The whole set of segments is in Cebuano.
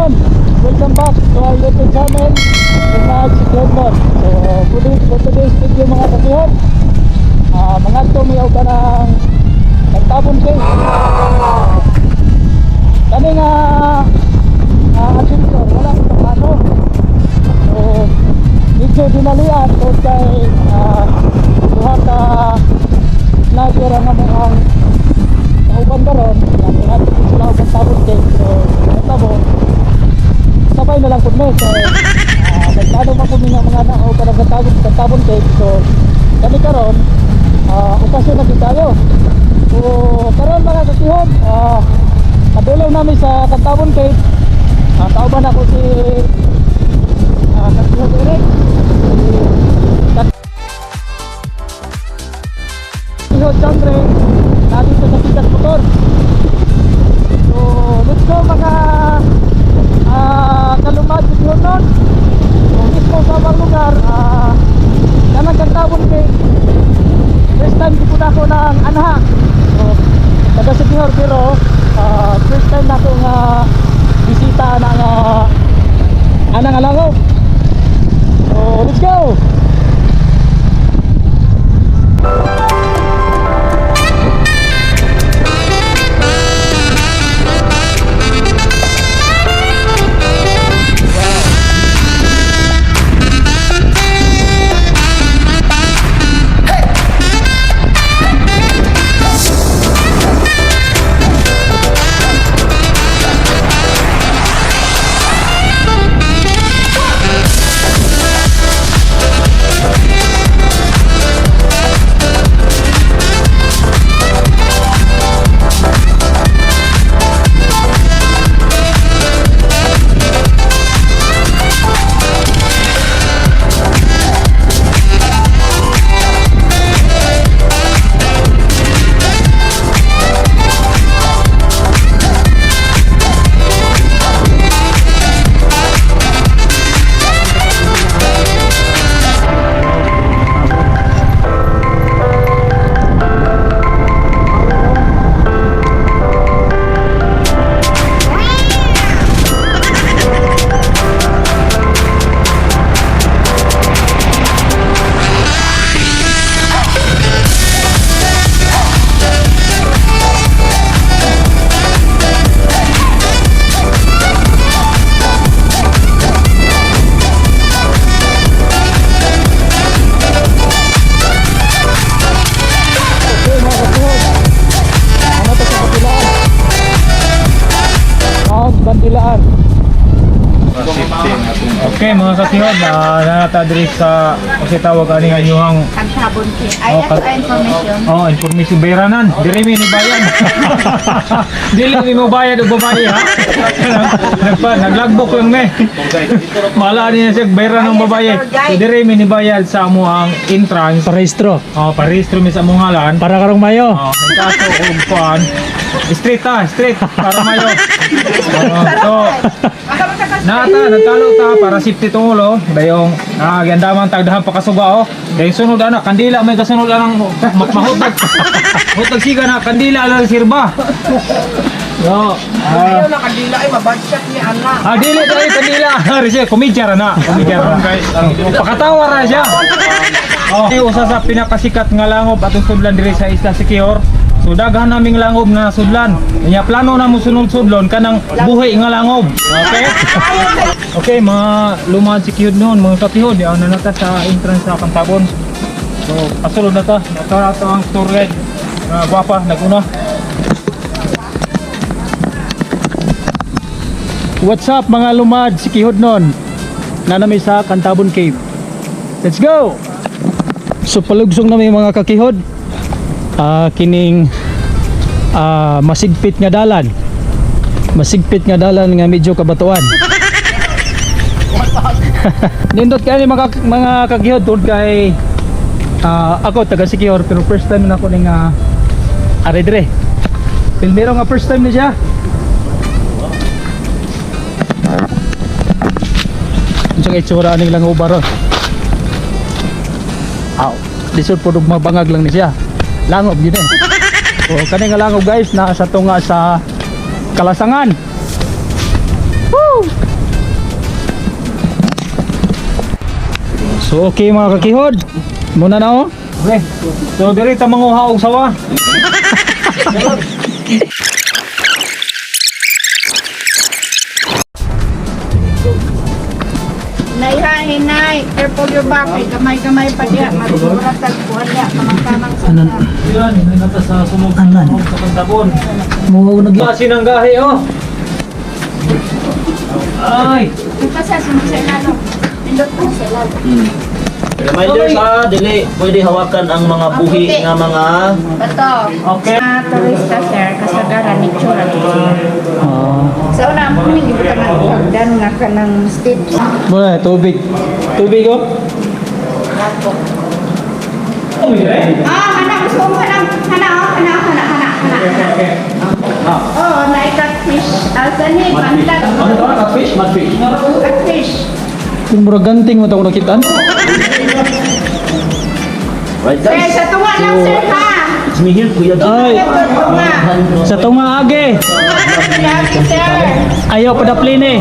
Everyone! Welcome back to our YouTube channel, Lumad Sikihor. So, for today's video, mga kakihor, mga to may ka ng Cantabon Cave. Kani nga adventure, wala ko plano. So, medyo dinalian tungkol kay duha ka vlogger ang among kauban karon, nga sila og Cantabon Cave. So, natabo sabay na lang pud mi. So, nagplano man pud mi nga mga nao para Cantabon Cave. So, kami karon, okasyon na gid tayo. So, karon, mga kakihon, padulong namin sa Cantabon Cave. Kauban ako si Kakihon Eric, si Kakihon Chandre, nandito sa Tikas Motor. So, let's go, mga kalumad Sikihor nun. So, mismo sa amang lugar, kanang Cantabon Cave, first time di po na ako ng anha. So, taga Siquijor pero first time na ako nga bisita ng anang alangob. So, let's go! Okay, mga kakihon. Ano to sa Bandilaan? Mount Bandilaan. Okay, mga kakihon, na nanata diri sa kasi tawag ani nga inyong Cantabon Cave. Ay, Oh, ato ay information. Oh, information bayranan. Diri mi ni bayan. Dili mi mo bayad og babae ha. Nagpa naglagbok lang me. Mala niya siya bayran ng babae. So diri mi ni bayad sa amuang entrance. Parehistro. Oh, parehistro mi sa among ngalan. Para karong Mayo. Oh, kaso og kuan. Straight ta, straight para mayo. Oh, so, nata, nagtalo ta para safety tungulo. Dayong giandaman tagdahan pakasuga oh. Dayong sunod ana kandila may kasunod anang mahutag. Hutag siga na kandila lang sirba. No. Ayaw na kandila ay mabadshot ni Ana. Dili dai kandila. Resiya komedya ra na, komedya ra. Pakatawa ra siya. Oh, usa sa pinakasikat nga langob atong sudlan diri sa Isla Siquijor. So daghan naming langob na sudlan. Nya plano na mo sunod sudlon kanang buhi nga langob. Okay? Okay, mga lumad Siquijor noon, mga kapihod, yaw na nata sa entrance sa Cantabon. So, pasulod na ta. Nata ato ang tour guide. Nga gwapa, naguna. What's up, mga lumad Sikihor nun? Nanami sa Cantabon Cave. Let's go! So palugsong na may mga kakihod. Kining masigpit nga dalan. Masigpit nga dalan nga medyo kabatuan. Nindot kayo ni mga kakihod tungod kay ako taga Siquijor pero first time na ako ning ari dire. Pilmero nga first time ni siya. Unsa kay itsura aning langob ron? Aw, lisod po mabangag lang ni siya. Langob yun eh. So kani nga langob, guys, naa sa tunga sa Kalasangan. Woo! So okay mga kakihod. Muna na oh. Okay. So diri ta manguha og sawa. Nay ha, hinay. Careful your back. Ay, gamay-gamay pa diya. Magsurat ang kuhan niya. Kamang-kamang sa Anan. Yan, nata sa sumog Anan. sa kantabon. Mo nag Sinanggahi oh. Ay. Ito sa sumog sa ilalo. Pindot po sa ilalo. Reminder sa dili pwede hawakan ang mga buhi Maputi. nga mga Bato. Okay. Mga turista sir, kasagaran ni Chura. Ah. Sa una, ang puning ibutan ng hagdan nga ka ng steps. Muna tubig. Tubig oh. Ah, hana, gusto ko hana, hana, oh, hana, hana, hana, hana. Oh, na catfish. Ah, sani, pantag. Ano to? Catfish, mudfish. Catfish. Kung murag ganting mo ta ko nakitaan. Right Sir, guys. sa tunga lang sir ha. It's me here Kuya Jun. Ay, Sa tunga. sa tunga age. Lagi sir. Ayaw padaplin eh.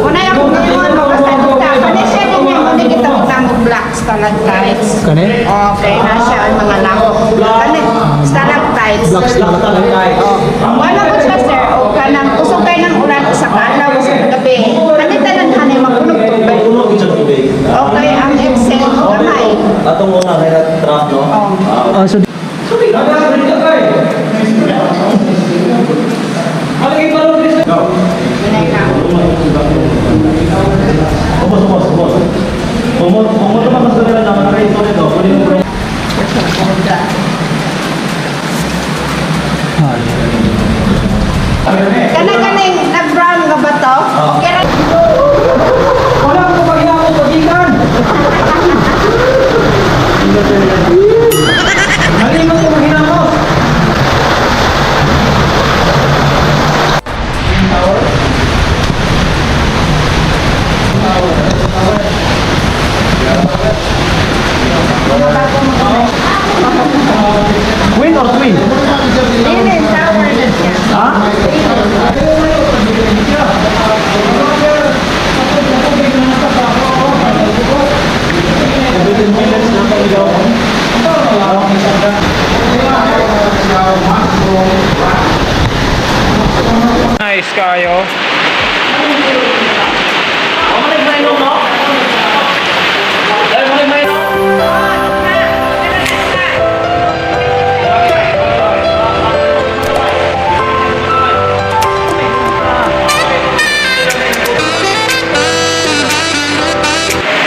Una yung kung makasalita. Kani siya din niya, muna kita mo black stalactites. Kani? Okay, na siya ang mga lako. Kani, stalactites. Black stalactites. Wala ko siya sir, o kanang usog kay ng ulan sa kaadlaw sa gabi. Kani tanan hanay mapunog tubig. Puno gid sa tubig. Okay, ang Excel gamay. Atong una kay trap no. Oh. Ah, so Ginay na. Ubos ubos ubos. Umot umot pa mas dali na mga ito nito. Pwede mo Kana kaning nag-brown nga ba to? Okay ra. Wala ko paghinamot pagikan. Nalingon ko maghinamot. Queen or twin? Dili tower na siya. Ha? Nice kayo.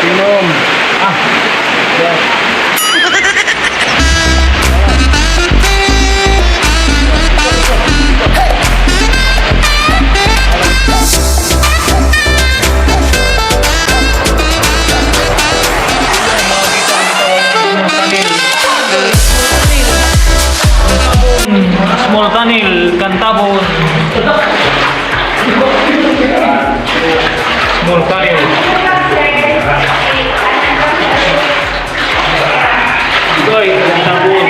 Inom. Ah. Small tunnel, Cantabon. Small tunnel. Ito'y Cantabon.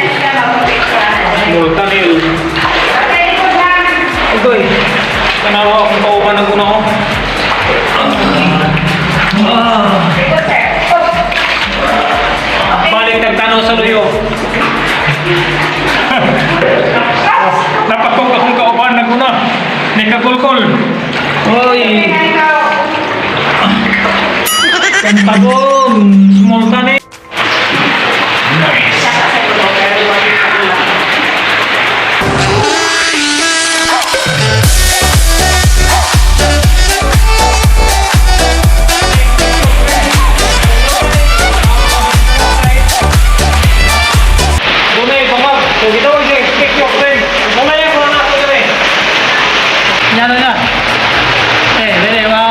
Small tunnel. Ito'y tanawa akong kauban ng una ko. Ah. Balik nagtanaw sa luyo. Napakong akong kauban ng una. May kakulkol. Oy. Cantabon. Small tunnel. Nice. Dunay bangag. So gitawag siya, expect your friend. Mamaya ko na ako dire. Nyano na. Eh, dili wa.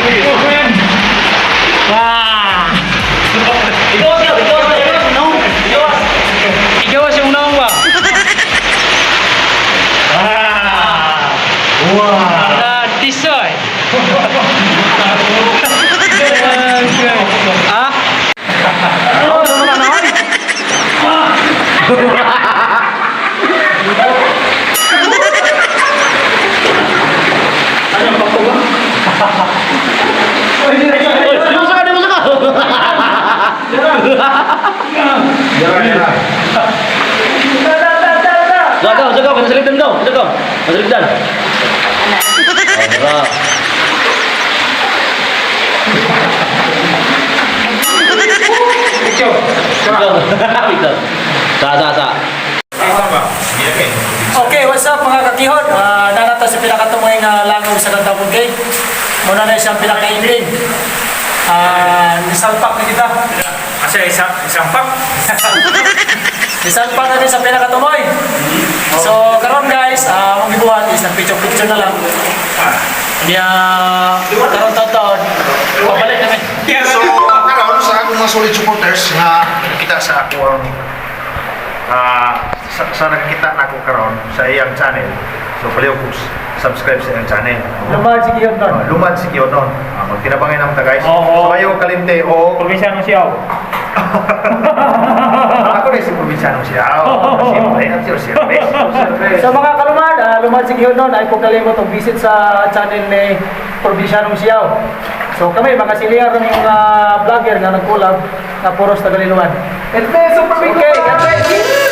Your friend. Wah. Igawas ka, igawas ka, igawas no. Igawas. Ikaw siyang naong ba? Ah. Wow. Ah, tisoy. Ah? Ano pa Isa ka, masaligdan daw. Isa ka. Masaligdan. Oh, tara. Picture. Picture. Sa, sa, sa. Okay, what's up, mga kakihon? Nanata sa pinakatumoy nga langob sa Lantawan Cave. Muna na siyang pinakaibig. Nisalpak na kita. Kasi isang isang pack. Nisalpak na din sa pinakatumoy. So, karon guys, ang gibuhat is nag-picture-picture na lang. Niya, karon taon-taon, pabalik namin. So, karon sa akong mga solid supporters nga kita sa ako ang sa nakakita na ako karon sa iyang channel. So, paliw ko subscribe sa iyang channel. Lumad si Kihon doon. Lumad si Kionon. Magtinabangay naman ta, guys. Oo. So, ayaw kalimte o Probinsyano siya. Ako rin si Provinciano siya. Siyempre, at siyempre. So mga kalumad, lumad si Kihon noon ay kung kalimot og visit sa channel ni Provincianong Siyaw. So kami, mga siliyar ng mga vlogger nga nag-collab na puros Tagaliluan. And then, Super Big K! God bless!